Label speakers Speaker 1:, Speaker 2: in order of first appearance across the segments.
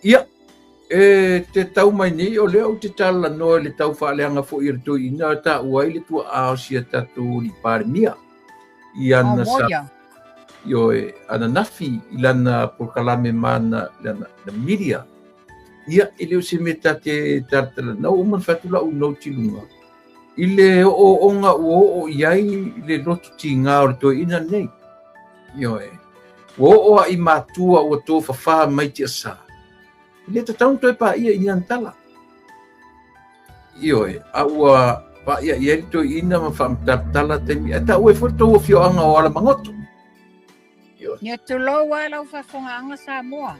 Speaker 1: Ia, e te tau mai nei, o lea ou te talanoa i le tau faaleaga foi a le toeaina e taua ai le tuaa o si a tatou alii Palemia i ana sa, ioe, ananafi i lana polokalame ma ana, lana, na media. Ia, e le o se mea ta te talatalanoa, ua uma ona fai atu lau note i luga, i le ooooga ua oo i ai le loto tiga o le toeaina lenei. Ioe. Ua oo a i matua ua tofafa mai tiasa. E le tatau ona toe paia i ni ana tala. Ioe, a ua paia i ai le toeaina ma faamatalatala taimi. Ae taua ai foi le tou afioaga o Alamagoto.
Speaker 2: Ioe. Ia tulou lava lau faafofogaaga Samoa.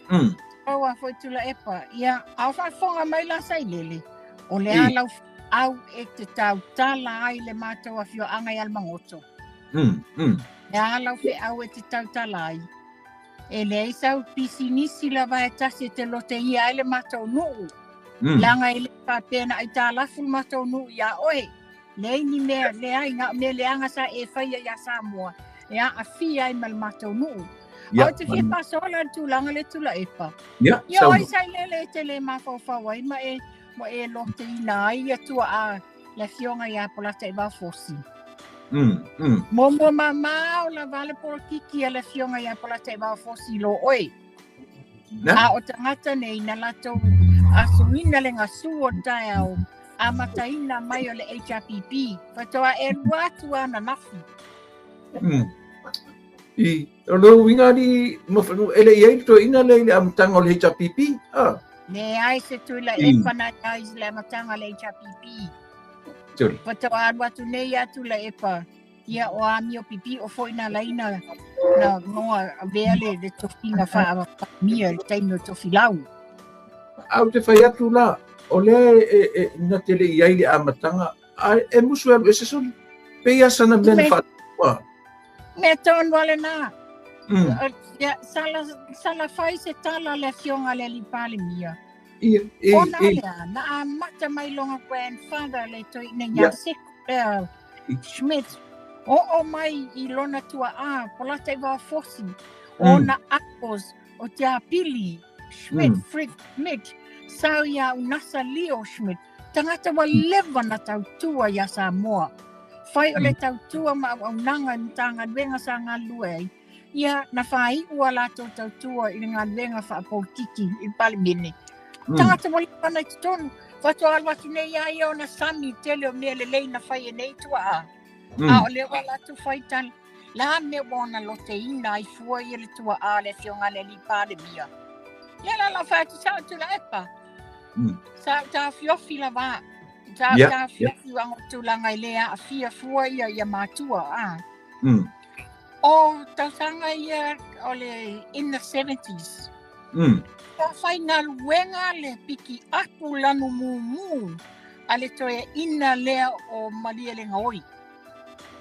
Speaker 2: Tulou lava foi Tuilaepa. Ia, a o faafofoga mai la Sailele, o le a lau au e te tautala ai le matou afioaga i Alamagoto. E a lau feau e te tautala ai? E leai sau pisinisi lava e tasi e te loteia ai le matou nuu. Leaga e le faapea na aitalafu le matou nuu iā oe. Leai ni mea, leai, na o mea leaga sa e faia iā Samoa e aafia ai ma le matou nuu. A ou te fia faasoa la i le tulaga lea Tuilaepa. Ia o ai Sailele e te le mafaufau ai ma e ma e loteina ai ia tuaa le afioga ia Polataivao Fosi. Muamua mamao lava le polokiki a le afioga ia Polataivao Fosi i lo oe. A o tagata nei na latou asuina le gasu o le taeao amataina mai o le HRPP. Faatoa e lua atu ananafi.
Speaker 1: I, o le uiga alii ma fanua, e le i ai le toeaina lea i le amataga o le HRPP, a?
Speaker 2: Leai se Tuilaepa na i ai i le amataga o le HRPP.
Speaker 1: Sorry.
Speaker 2: Faatoa alu atu nei a Tuilaepa, ia o amio pipio foi na laina na noa avea le, le tofiga faa-Palemia i le taimi o Tofilau.
Speaker 1: A ou te fai atu la, o lea e, e, na te le i ai i le amataga, a e musu e alu ese soli. Pei lava sana mea na faatupu.
Speaker 2: Mea tonu lava lena. Ia, sala, sala fai se tala a le afioga a le alii Palemia.
Speaker 1: Ia, i,
Speaker 2: Ona
Speaker 1: i.
Speaker 2: o le a, na amata mai lona grandfather le toeaina ia Seku lea Schmidt, oo mai i lona tuaa, Polataivao Fosi, ona uncles o Tiapili, Schmidt, Fritz Schmidt, sau ia Unasa Leo Schmidt, Tagata ua leva na tautua iā Samoa. Fai o le tautua ma auaunaga i Matagaluega sa galulue ai, ia na faaiu a latou tautua i le galuega faapolokiki i le Palemene. Tagata ua leva na i totonu, faatoa alu atu nei a ia ona sami i le tele o mea lelei na fai e nei tuaa. A o lea ua latou fai tala, la mea ua ona loteina ai fua ia le tuaa le afioga a le alii Palemia. Ia la lau fai atu sao Tuilaepa. Sa ou taofiofi lava. Sa ou taofiofi yeah. o tulaga e le aafia fua ia ia matua. Ah. O tausaga ia o le in the 70s. Sa faigaluega le piki apu lanu mumu a le toeaina lea o Malielegaoi.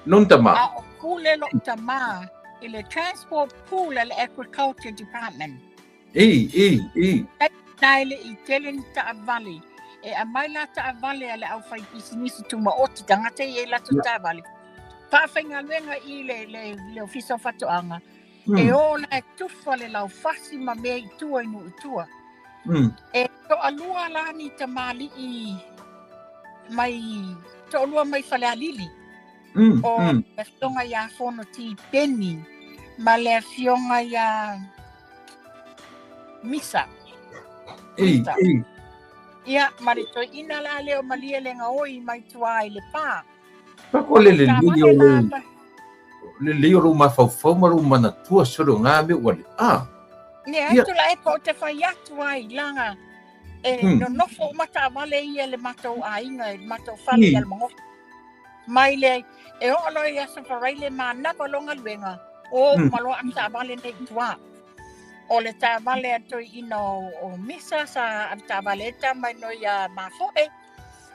Speaker 1: Lona tama.
Speaker 2: A o pule lou tama i le Transport Pool a le Agriculture Department.
Speaker 1: I, i, i.
Speaker 2: Na e le i tele ni taavale. E aumai la taavale a le aufaipisinisi tumaoti tagata e i ai latou taavale. Faafaigaluega i le, le, le Ofisa o Faatoaga. E o la e tufa le laufasi ma mea i tua i nuu i tua. E toalua la ni tamalii mai, toalua mai Falealili. O le afioga ia Fonoti Peni ma le afioga ia Misa.
Speaker 1: Misa.
Speaker 2: Ia, ma le toeaina la lea o Malielegaoi mai tua i Lepa.
Speaker 1: Pako le lelei o lou lelei o lou mafaufau ma lou manatua solo ngā mea ua le a.
Speaker 2: Ne atu la e po te fai atu ai langa e nonofo uma taavale ia le matou aiga i le matou fale i Alamagoto. Mai le e oo loa i Aso Faraile manava loa galuega, o uma loa ave taavale nei i tua. O le taavale a le toeaina o Misa sa ave taavale ai tama i noi ia Mafoe.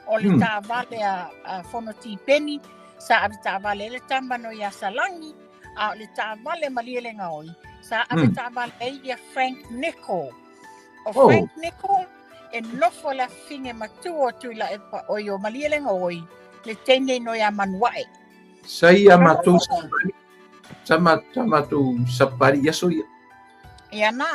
Speaker 2: O le taavale a Fonoti Peni sa ave taavale ai le tama noi ia Salagi. A o le taavale a Malielegaoi sa ave taavale ai ia Frank Nicol. O Frank Nicol e nofo le afafine matua o Tuilaepa oi o Malielegaoi le teine noi ia Manuae.
Speaker 1: Sa ia matou sapali, sa matou sapali i aso ia.
Speaker 2: Ia na.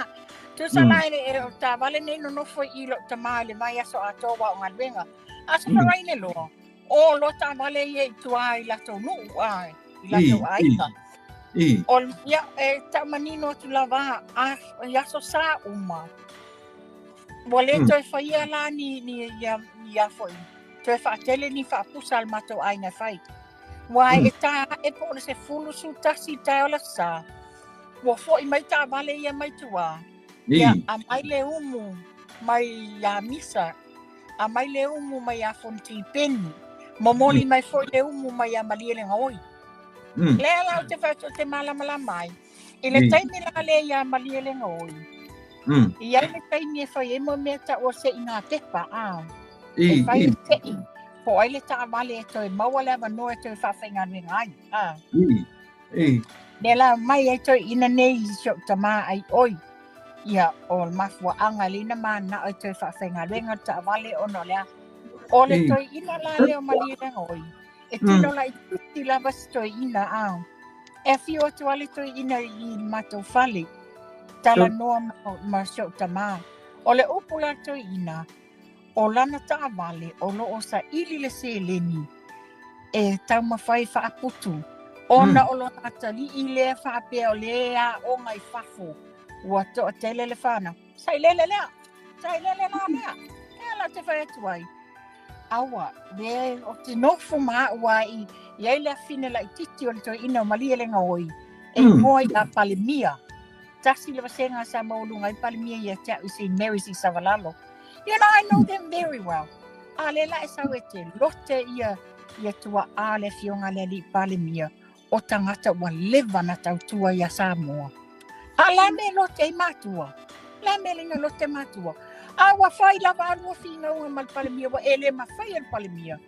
Speaker 2: Tusa la e o taavale nei nonofo i lou tamā i le vaiaso atoa aua o galuega. A safaraine loa, o loa taavale ia i tua i latou nuu, a, i latou aiga. O, ia, e taumanino atu lava a, i aso sa uma. Ua le toe faia la ni, ni, ia, ni a foi, toe faatele ni faapusa a le matou aiga e fai. Ua e tā ae po o le 11 i taeao le Aso Sa, ua foi mai taavale ia mai tua, ia aumai le umu mai ia Misa, aumai le umu mai ia Fonotipeni, momoli mai foi le umu mai ia Malielegaoi. Lea la ou te fai atu ou te malamalama ai, i le taimi la lea ia Malielegaoi, i ai le taimi e fai ai mo mea tau o seiga pepa, a, e fai le sei, po o ai le taavale e toe maua le avanoa e toe faafaigaluega ai, a. Lea la mai ai toeaiina nei i si ou tamā ai oi, ia, o le mafuaaga e lei na manao e toe faafaigaluega le taavale ona o le a? O le toeaina la lea o Malielegaoi, e tino laitiiti lava si toeaina, a. E afio atu lava le toeaina i le matou fale, talanoa ma si ou tamā. O le upu la a le toeaina, O lana taavale o lo o saili le seleni e taumafai e faaputu ona o lona atalii lea faapea o le aoga i fafo ua toatele le fanau. Sailele lea! Sailele la lea! Lea la ou te fai atu ai. Aua, le ou te nofo ma au a i i ai le afine laitiiti o le toeaina o Malielegaoi e igoa ia Palemia. Tasi le vasega sa maualuga ai Palemia ia te au i St. Mary's i Savalalo. You know, I know them very well. A lea la e sau e te lote ia, ia tuaa le afioga le alii Palemia o tagata ua leva na tautua ia Samoa. A la me lote ai matua. La me lina lote matua. A ua fai lava a lua finauga ma le Palemia, ua e le mafai e le Palemia.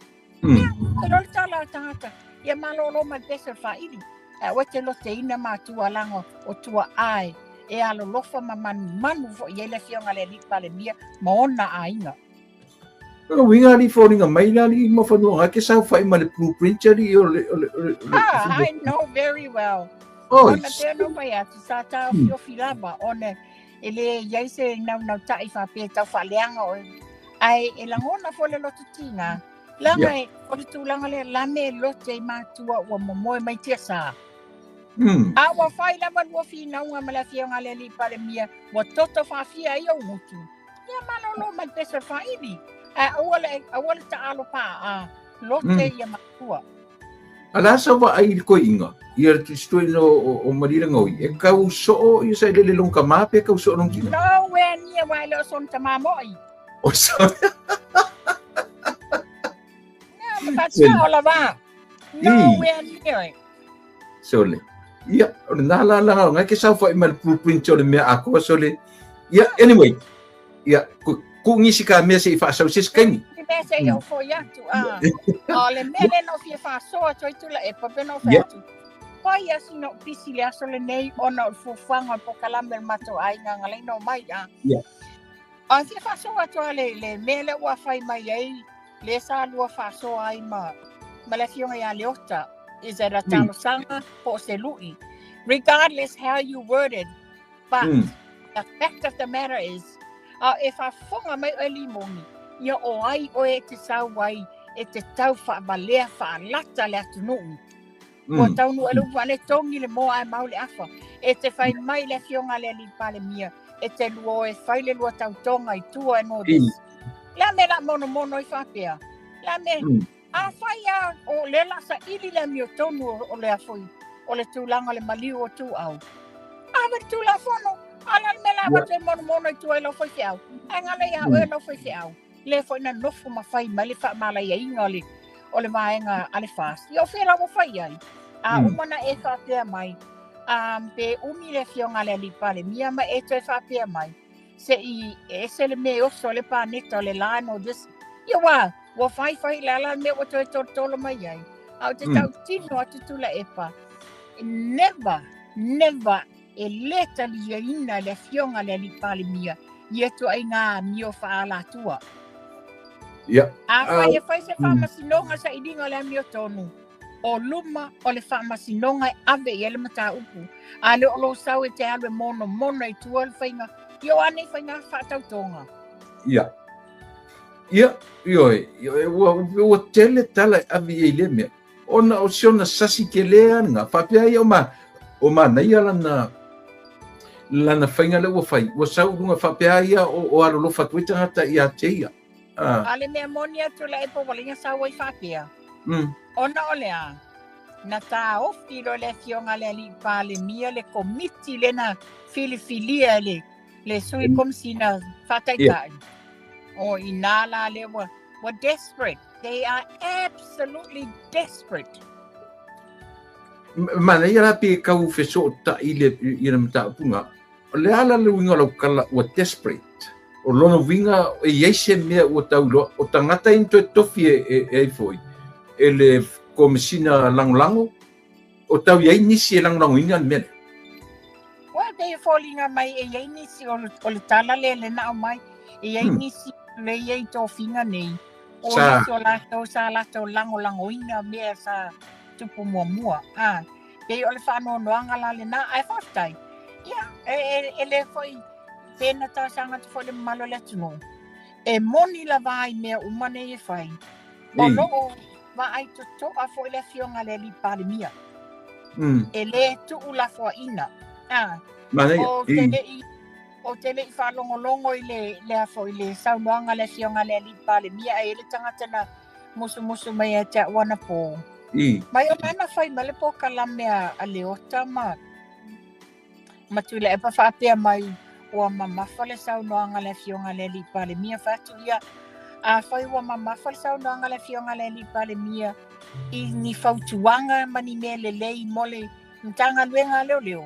Speaker 2: Ia, e loa le tala a le tagata, ia malolo mai le pese o le faili. Ae aua e te loteina matua leaga o tuaa e, e alolofa ma manumanu foi i ai le afioga a le alii Palemia ma ona aiga.
Speaker 1: O le uiga alii foliga mai le alii ma fanua ngai ke saofai ma le blueprint alii o le o le o le
Speaker 2: Ah, I know very well. Oh, Ona pei ona fai atu, sa taofiofi lava ona e le i ai se naunautai faapea e tau faaleaga oe. Ae e lagona foi le loto tiga, leaga yeah. o le tulaga lea lame e lote ai matua ua momoe mai tiasa. A ua fai lava lua finauga ma le afioga a le alii Palemia, ua toto faafia ai ou gutu. Ia malolo mai le pese o le faili. Ae aua le, aua le taalo paa, lote ia matua.
Speaker 1: A le a sau vaai i le toeaina, ia le toeaina o Malielegaoi, e kau soo ia sailele lona tamā pe kau soo lona tina?
Speaker 2: Nowhere near aua e le o sona tamā mo'i.
Speaker 1: O sona.
Speaker 2: Nā, ma whātua lava. Nowhere near.
Speaker 1: Sole. Ia, o lena la langa o ngai ke saofai ma le blueprint o le mea atoa sole. Ia, anyway, ia, ku nisi ka mea se i faasau se se kaimi.
Speaker 2: Ni mea se i au foi atu. Ah. O le mea le no fia faasoa atu ai tula e pape no fai atu. Pai a sina o pisi le aso lenei ona o le fuafuaga o le polokalame o le matou aiga galai no mai. Ah. A fia faasoa atu a le, le mea lea ua fai mai ai le sa lua faasoa ai ma, ma le afioga ia Leota is that a talosaga po o se lui regardless how you word it but the fact of the matter is a e faafofoga mai oe Limoni ia o ai oe e te sau ai e te tau faavalea faalata le atunuu Ua taunuu ai le upu ane togi le moa ae mau le afa. E te fai mai le afioga a le alii Palemia, e te lua o e fai le lua tautoga i tua and all this. Le a mea la monomono ai faapea? Le a mea, a fai a o lea la saili le amiotonu o le afoi, o le tulaga o le maliu o Tuuau. A le Tulafono, a le a le mea la avatu e monomono i tua i lau faifeau? Ae gala ia oe lau faifeau. Lea foi na nofo ma fai mai le faamālaiaina o le, o le vaega a le FAST. Ia o fea la ua fai ai? A uma na e faapea mai, um, pe umi le afioga a le alii Palemia ma e toe faapea mai, se i ese le mea e oso le paneta o le line o this. Ia ua, ua fai fai le ala le mea ua toe tolotolo mai ai. A o te tautino atu Tuilaepa, never, never e lē taliaina e le Afioga a le Alii Palemia ia ituaiga amio faaalatua.
Speaker 1: Ia.
Speaker 2: Afai e fai se faamasinoga sailiga o le amiotonu, o luma o le faamasinoga e ave i ai le mataupu, a le o lou sau e te alu e monomono i tua o le faiga. I o a nei faiga faatautoga.
Speaker 1: Ia. Ia, ioe, ioe, ua, ua tele tala e ave i ai lea mea. Ona o si ona sasi tele lava lena, faapea ia o ma, o manaia lana, lana faiga lea ua fai, ua sau i luga faapea ia o, o alolofa atu ai tagata ia te ia.
Speaker 2: Ah. A le mea moni a Tuilaepa ua laina sau ai faapea. Ona o le a? Na taofi loa le afioga a le alii Palemia le komiti lea na filifilia e le, le sui komisina faataitai. Yeah. O inā la lea ua, ua desperate. They are absolutely desperate.
Speaker 1: Manaia la pe kau fesootai le i le mataupu lena. O le a la le uiga o lau tala ua desperate? O lona uiga e i ai se mea ua tau iloa, o tagata ia na toe tofi e, e, e ai foi e le Komesina Lagolago, o tau i ai nisi e lagolagoina le mea lea.
Speaker 2: Ua pei e foliga mai e i ai nisi o, o le tala lea le na aumai, e i ai nisi le i ai tofiga nei, o sa, nisi o latou sa latou lagolagoina mea sa tupu muamua. Ah, pei o le faanoanoaga la lena, ae faafetai. Ia, e, e, e le foi, pe na talosaga atu foi le mamalu o le atunuu, e moni lava i mea uma nei e fai. O lo o vaai totoa foi le afioga a le alii Palemia. E le tuulafoaiina. Ah,
Speaker 1: Manaia.
Speaker 2: o te le'i ou te le'i faalogologo i le le a foi le saunoaga a le afioga a le alii Palemia ae i ai le tagata na musumusu mai ia te au anapō. Mai o lana fai mai le polokalame a, a Leota ma ma Tuilaepa faapea mai ua mamafa le saunoaga a le afioga a le alii Palemia. Fai atu ia, afai ua mamafa le saunoaga a le afioga a le alii Palemia i ni fautuaga ma ni mea lelei mo le Matagaluega a Leoleo,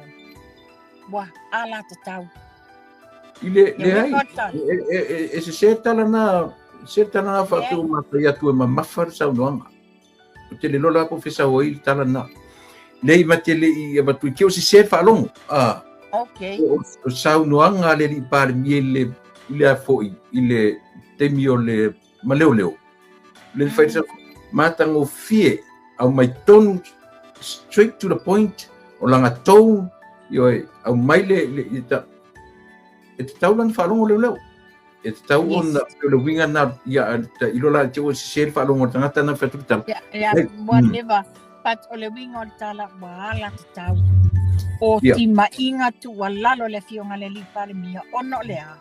Speaker 2: ua alatatau.
Speaker 1: I le, leai, e, e, e sese tala na, se tala na faapea ua matai atu e mamafa le saunoaga. Ou te le iloa la po o fea sau ai le tala lena. Leai ma te le i avatu i te o sese le faalogo. Ah.
Speaker 2: Okay.
Speaker 1: O, o saunoaga a le alii Palemia i le, i le a foi, i le taimi o le maleoleo. Le fai sa matagofie, aumai tonu, straight to the point, o lana tone, ioe, aumai le, le, le ta, e tatau lana faalogo leoleo. E tatau yes. ona o le uiga na ia ta ilo la te o sese le faalogo o le tagata na fai atu le tala.
Speaker 2: Yeah, yeah, whatever. But o le uiga o le tala ua ala tatau. O yeah. timaiga tuualalo le afioga le alii Palemia ona o le a?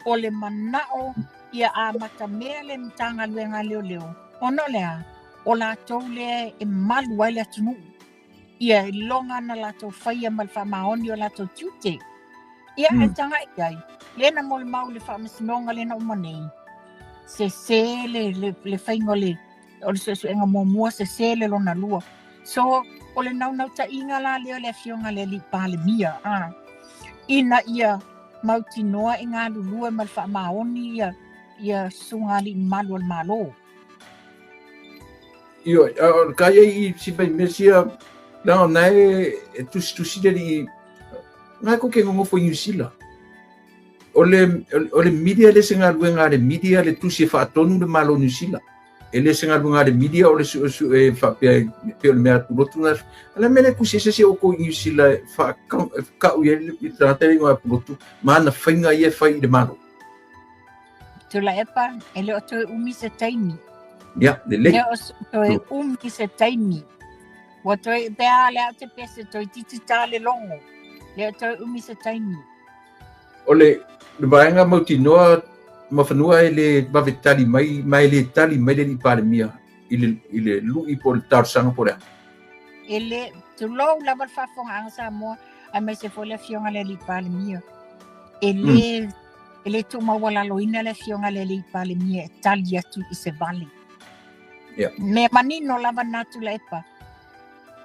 Speaker 2: O le manao ia amatamea le Matagaluega a Leoleo ona o le a? O latou lea e malu ai le atunuu. Ia iloga na latou faia ma le faamaoni o latou tiute. Ia e tagai i ai, lea na molimau le faamasinoga lea na uma nei, sese le, le, le faiga o le, o le suesuega muamua, sese le lona lua. So, o le naunautaiga la lea o le afioga i le alii Palemia, a, ina ia mautinoa e galulue ma le faamaoni ia, ia susuga alii mamalu o le Malo.
Speaker 1: Ioe, a o ka ia i si mai mea sia, leaga o na e, e tusitusi le alii, na e koke nonofo i Niu Sila. O le, o le media le se galuega a le media le tusi e faatonu le Malo o Niu Sila. E le se galuega a le media o le suesue e faapea e pei o le mea atulotu na. A le mea le tusi ese se outou i Niu Sila e whakau i ai le tagata le ingoa atulotu ma ana faiga ia e fai i le Malo.
Speaker 2: Tuilaepa, e le o toe umi se taimi.
Speaker 1: Ia, lelei.
Speaker 2: E le o toe umi se taimi. Ua toe, pe a le au te pese, toeitiiti tā le logo. Le o toe umi se taimi.
Speaker 1: O le, le vaega mautinoa ma fanua e le vave tali mai, ma e le tali mai le alii Palemia i le, i le lui po o le talosaga po o le a.
Speaker 2: E le, tulou lava le faafofogaaga Samoa, aemaise foi le afioga i le alii Palemia. E le, E le tuumaualaloina le afioga i le alii Palemia e tali atu i se vale.
Speaker 1: Yeah.
Speaker 2: Mea manino lava na Tuilaepa.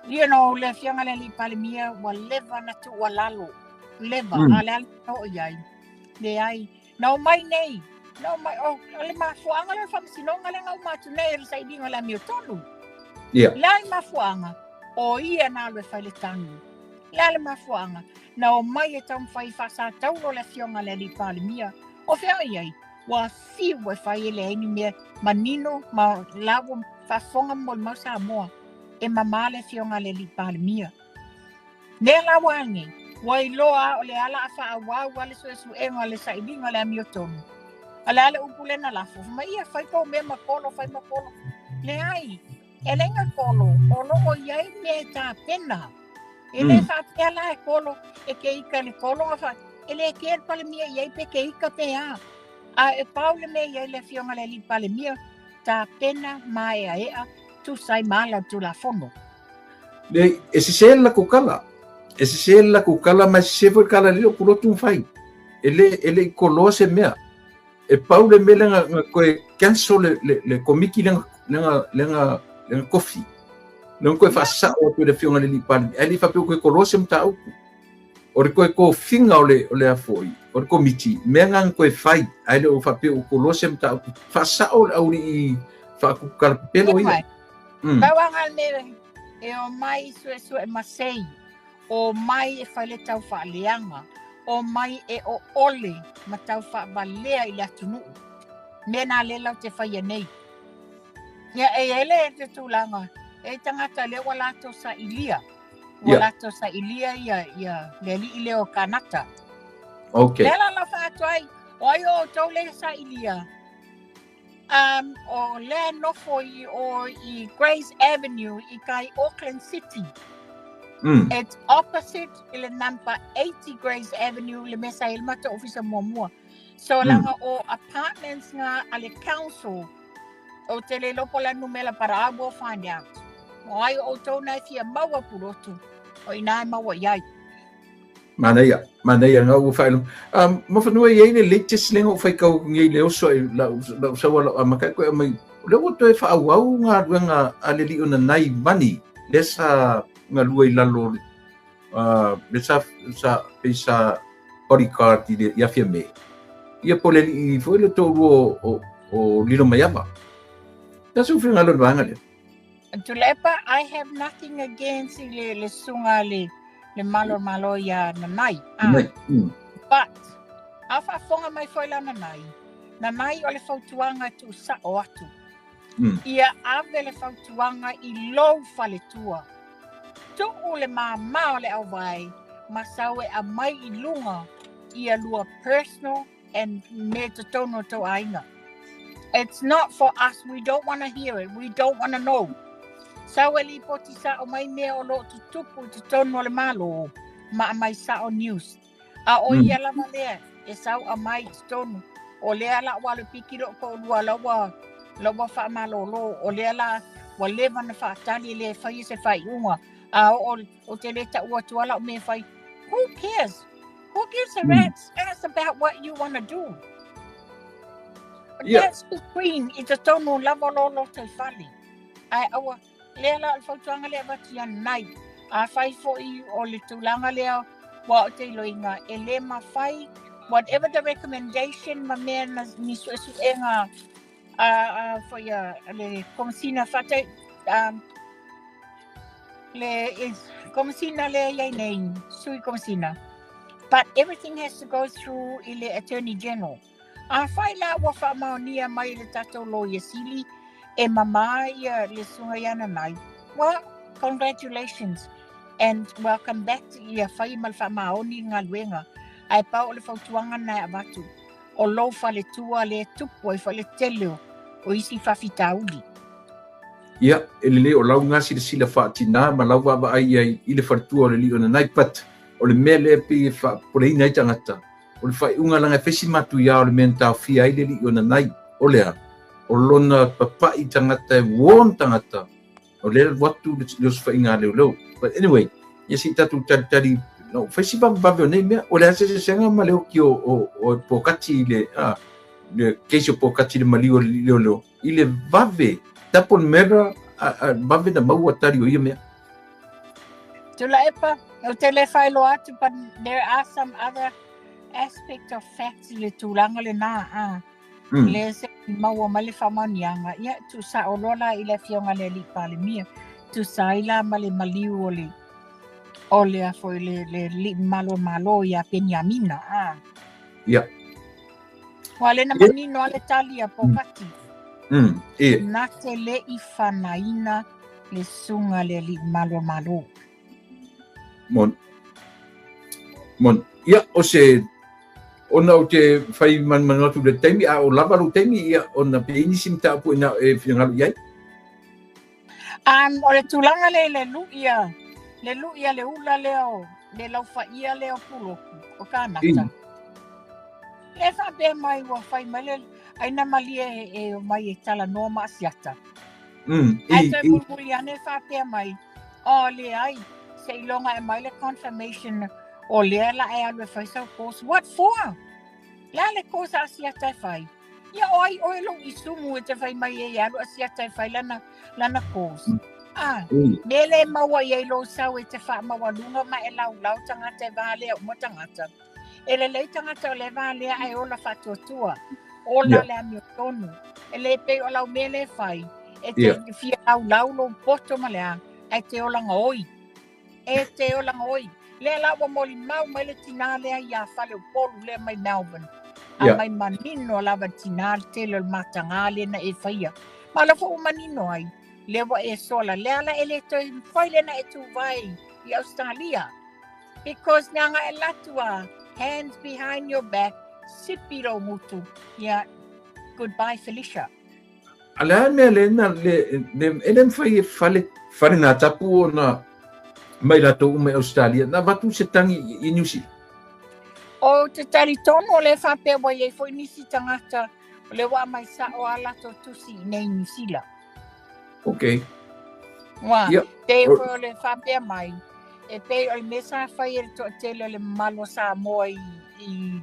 Speaker 2: You know, le afioga i le alii Palemia ua leva na tuualalo. Leva, a le a le oo i ai. Leai. Na omai nei. Na omai, oh, o le mafuaaga lea o le faamasinoga lea na uma atu nei o le sailiga o le amiotonu. Le a le mafuaaga? O ia na alu e fai le tagi. Le a le mafuaaga? Na omai e taumafai e faasataulo le afioga a le alii Palemia. O fea o i ai? Ua fiu e fai e leai ni mea manino ma la ua faafofoga molimau Samoa e mama le afioga a le alii Palemia. Lea la ua a nei? Ua iloa o le a la a faaauau a le suesuega le sailiga le amiotonu. A le a le upu lea na lafo, fai mai ia fai tou mea ma kolo, fai ma kolo. Leai, e leai na kolo, o lo o i ai mea e tapena. E le faapea la e kolo, e ke ika le kolo nga fa, e le kea le Palemia i ai pe ke ika pe a. A e pau le mea i ai le afioga le alii Palemia, tapena maeaea tusa ai ma ala o le Tulafono.
Speaker 1: Le, e sese le latou tala. E sese le latou tala ma e sese foi le tala a le pulotu na fai. E le, e le i koloa se mea. E pau le mea lea na, na toe cancel le, le, le komiti lea na, lea na, lea na tofi. Lea na toe faasao atu e le afioga i le alii Palemia. Ae le i faapea ua toe koloa se mataupu. O le toe tofiga o le, o le a foi, o le komiti, mea na na toe fai, ae le o faapea ua koloa se mataupu. Faasao le aualii faatupu tala pepelo ia.
Speaker 2: Pau lava le mea e omai suesue masei, omai e fai le tau faaleaga, omai e oole ma tau faavalea i le atunuu. Mea na lea latou te faia nei. Ia, e i ai le tulaga, e i tagata lea ua latou sailia, ua latou sailia ia, ia le alii lea o Kanata.
Speaker 1: Okay.
Speaker 2: Lea la la fai atu ai, o ai o outou lea sailia, o lea nofo i o i Grays Avenue i kai Auckland City. It's opposite i le number 80 Grays Avenue le mea sa i ai le matou ofisa muamua. So laga o apartments nga a le council ou te le iloa po o le a numera but I will find out. O ai o outou na e fia maua pulotu o ina e maua i ai.
Speaker 1: Manaia, manaia nga ua faailoa. Um, Mafanua i ai le latest lea na ou faitau atu nei i le oso ai lau, lau saua lau amata e koe aumai. O lea ua toe faaauau galuega a le alii o Nanai Money, lea sa galue i lalo o le, uh, lea sa, sa, pei sa bodyguard i le, ia Fiame. Ia po o le alii foi le toalua o, o, o Lilomaiava. Ia sou finagalo i le vaega lea.
Speaker 2: Tuilaepa, I have nothing against i le, le susuga le, le malo malo ia Nanai.
Speaker 1: Ah. Nanai.
Speaker 2: But, a faafofoga mai foi la Nanai, Nanai o le fautuaga e tuusao atu. Ia ave le fautuaga i lou faletua. Tuu le māmā o le auvae ma sau e aumai i luga ia lua personal and mea i totonu o tou aiga. It's not for us, we don't want to hear it, we don't want to know. Sau e lipoti sao mai mea o lo o tutupu i totonu o le Malo, ma aumai sao news. A o ia lava lea e sau aumai i totonu, o lea la ua alu e piki lou toalua la ua, la ua faamalolo, o lea la ua leva ona faatali e le faia se faaiuga, a oo Ou te le taua atu a lau mea e fai. Who cares? Who gives a rat's ass about what you want to do? That's between i totonu lava o lo lotoifale. Ae aua, lea la o le fautuaga lea e avatu ia Nanai. Afai foi o le tulaga lea ua ou te iloiga, e le mafai, whatever the recommendation ma mea na ni suesuega a, a foi a, le Komesina whātau, le is, Komesina lea i ai nei, Sui Komesina. But everything has to go through i le Attorney General. Afai la ua faamaonia mai e le tatou Loia Sili e mamā ia le susuga ia Nanai, well, congratulations and welcome back to ia fai ma le faamaoni le galuega. Ae pau o le fautuaga lena e avatu. o lou faletua lea e tupu ai foi le tele o isi faafitauli.
Speaker 1: Ia, e lelei o lau lena silasila faatinā ma lau vaavaai i ai i le faletua o le alii o Nanai, but o le mea lea e pei e faapopoleina ai tagata, o le faaiuga leaga e fai si matuia o le mea na taofia ai le alii o Nanai, o le a? O lona papai tagata e warn tagata, O lea alu atu le osofaiga a leoleo. But anyway, ia se i tatou talitali, no, fai si vavevave o nei mea. O le a se eseesega ma le oki o, o, o Pokati i le, a, le case o Pokati i le maliu o le leoleo, i le vave, double murder, a, a, vave na maua tali o ia mea.
Speaker 2: Tuilaepa, ou te le faailoa atu, but there are some other aspect of facts i le tulaga lena, a. Lea se i maua mai le faamaoniaga, ia, tuusao loa la i le Afioga i le Alii Palemia, tusa ai la ma le maliu o le, o le a foi le, le alii mamalu o le Malo ia Peniamina, a.
Speaker 1: Ia.
Speaker 2: Ua lea na manino lava le tali a Pokati.
Speaker 1: E.
Speaker 2: Na te le i fanaina le susuga i le alii mamalu o le Malo.
Speaker 1: Moni. Moni. Ia, o se ona ou te fai manumanu atu i le taimi, a o lava lou taimi, ia, ona pe i ai nisi mataupu e na e finagalo i ai.
Speaker 2: O le tulaga lea i le lui a, le lui a le ula lea o le laufaia lea o Pulotu, o Kānata. Lea faapea mai ua fai mai le ai na malie e omai e talanoa ma Asiata. Ae toe mulimuli ane faapea mai, oh leai, seiloga e aumai le confirmation o lea la e alu e fai sau course. What for? Le a le course a Asiata e fai? Ia o ai oe lou isumu e te fai mai ai e alu Asiata e fai lana, lana course. Ah, me le maua i ai lou sau e te faamaualuga ma e laulau tagata e valea uma tagata. E lelei tagata o le valea ae ola faatuatua. Ola le amiotonu. E le pei o lau mea lea e fai. E te fia laulau lou poto ma le a, ae te ola gaoi. E te ola gaoi. Lea la ua molimau mai le tinā lea iā Faleupolu lea mai Melbourne. A mai manino lava le tinā le tele o le matagā lea na e faia. Ma o lea foi ua manino ai, lea ua e sola. Lea la e le toe mafai lea na e tuvae i Australia. Because leaga e alu atu a hands behind your back, sipi lou gutu, ia, goodbye Felicia.
Speaker 1: A le a le mea le na le le e le mafai e fale fale nā tapu ona mai latou uma i Australia na avatu se tagi i New Zealand.
Speaker 2: Ou te talitonu o lea e faapea ua i ai foi nisi tagata o lea ua aumai sao a latou tusi i nei New Zealand.
Speaker 1: Ok.
Speaker 2: Ua, yeah. Pei foi o le faapea mai, e pei o le mea sa fai e le toatele o le mamalu o Samoa i, i,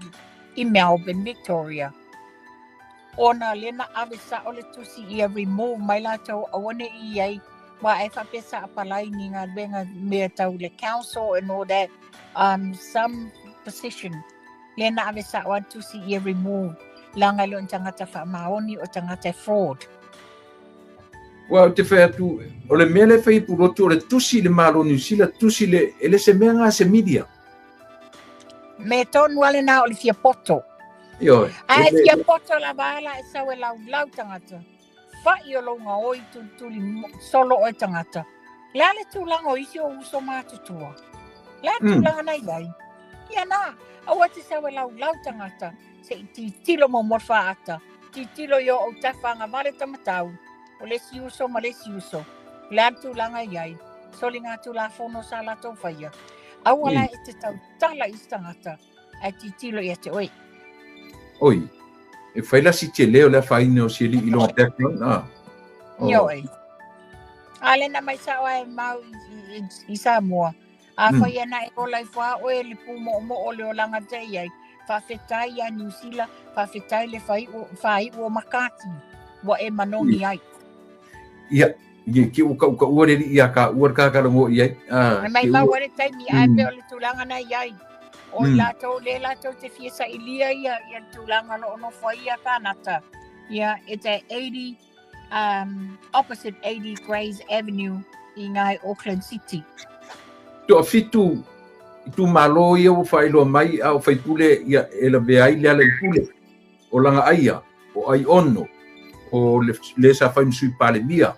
Speaker 2: i Melbourne, Victoria. Ona lea na ave sao le tusi ia remove mai latou aua ne i i ai, aua ai faapea sa apalai ni galuega mea tau le council and all that, some position. Lea na ave sao a le tusi ia remove, leaga e le o ni tagata faamaoni o tagata e fraud.
Speaker 1: Ua ou te fai atu, o le mea lea e fai e Pulotu, o le tusi i le Malo o Niu Sila, tusi le, e le se mea nga se media.
Speaker 2: Mea tonu a lena o le fia poto.
Speaker 1: Ioe.
Speaker 2: Ae fia poto lava la e sau e laulau tagata. Fa'i o lou gaoi tulituli solo oe tagata. Le a le tulaga o isi o uso matutua? Le a le tulaga na i ai? Ia na, aua te sau e laulau tagata, se i titilo muamua le faata, titilo i o autafa agavale tamatau, o le isi uso ma le isi uso. Le a le tulaga i ai? Soligatulafono sa latou faia. Aua la e te tautala i isi tagata, ae titilo ia te oe.
Speaker 1: Oi, e fai la si tele o le afaina o si alii i lona background, ah.
Speaker 2: Oh. Ioe. A le na mai sao ai mau i, i, i Samoa. A fai ana e ola ifo a oe le pūmoʻomoʻo o le olaga te i ai, faafetai iā Niu Sila, faafetai le faaiu o Makati, ua e manogi ai.
Speaker 1: Ia, Ia ki ua kaʻukaʻua le alii iā kāua le kākalagoa i ai.
Speaker 2: Ah, Mai ki ua... le taimi, ae pei o le tulaga na i ai. O i latou, le latou te fia sailia ia, ia le tulaga o lo o nofo ai ia kānata. Ia, it's at 80, opposite 80 Grays Avenue i ngai Auckland City.
Speaker 1: Toafitu itumalo ia ua faailoa mai a o faipule ia e lavea ai le ala i pule. O Lagaaia, o Aiono, o le, le sa fai ma sui Palemia,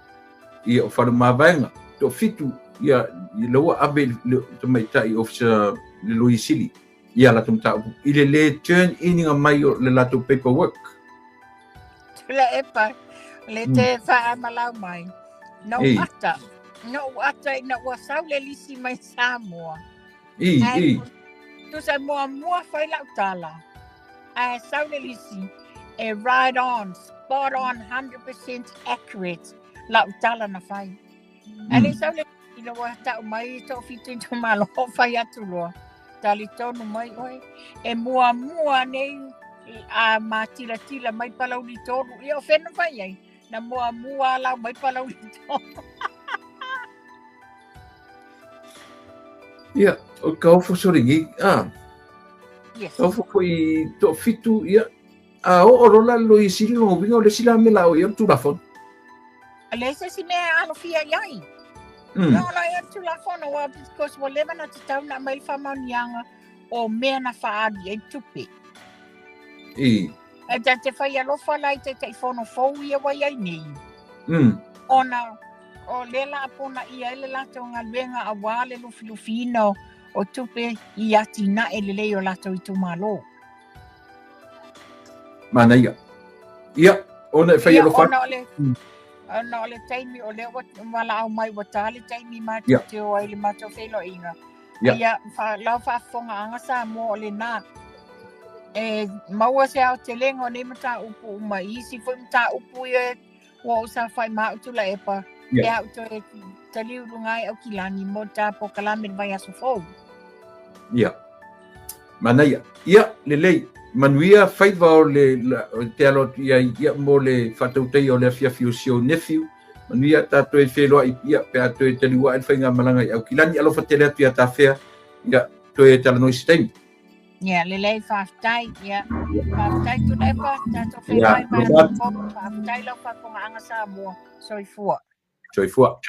Speaker 1: ia o Faleomavaega, toafitu ia i la ua ave i le tamaitai ofisa le Loia Sili ia latou mataupu i le le turn in-iga mai o le latou paperwork.
Speaker 2: Tuilaepa, le te faamalau mai. Na ou ata, na ou ata ina ua sau le lisi mai Samoa.
Speaker 1: I, i.
Speaker 2: Tusa muamua fai lau tala. Ae sau le lisi e right on, spot on, 100% accurate lau tala na fai. Ae le sau le ina ua tau mai toafitu itumalo fai atu loa. Talitonu mai oe, e muamua nei a matilatila mai Palauli 3. Ia o fea na fai ai? Na muamua lau mai Palauli 3.
Speaker 1: Ia, o ka ofo sore nei, ah.
Speaker 2: Yes.
Speaker 1: Ka ofo foi toafitu, ia, a oo loa la le Loia Sili lona uiga o le isi la mea la o i ai o le Tulafono.
Speaker 2: Leai se isi mea e alofia i ai. No, la ia le Tulafono, well, because ua leva ona tatau ona aumai le faamaoniaga o mea na faaalu i ai le tupe.
Speaker 1: I.
Speaker 2: E ta te fai alofa la i Taitaifono fou ia ua i ai nei. Ona o lea la a ponaia ai le latou galuega aua le lufilufiina o, o tupe i atinae lelei o latou itumalo.
Speaker 1: Manaia. Ia, ona e fai alofa.
Speaker 2: Ona o le, ona o le taimi o lea ua valaau mai ua ta le taimi matou te o ai i le matou feiloaiga. Ia, lau faafofogaaga Samoa o lena. E maua se aotelega o nei mataupu uma i isi foi mataupu ia ua ou saofai ma au Tuilaepa, pe a ou toe taliu i luga ai Aukilani mo le ta polokalame i le vaiaso fou.
Speaker 1: Ia. Manaia. Ia, lelei. Manuia faiva o le, te alo atu i ai, ia, mo le faatautaia o le afiafi o si ou nephew. Manuia ta toe feiloai, ia, pe a toe taliu ae le faigamalaga i Aukilani. Alofa tele atu ia Tafea, ia, toe talanoa i se taimi.
Speaker 2: Ia, lelei, faafetai. Ia, faafetai Tuilaepa, tatou feiloai vaiaso fou. Faafetai lau faafofogaaga Samoa. Soifua.
Speaker 1: Soifua.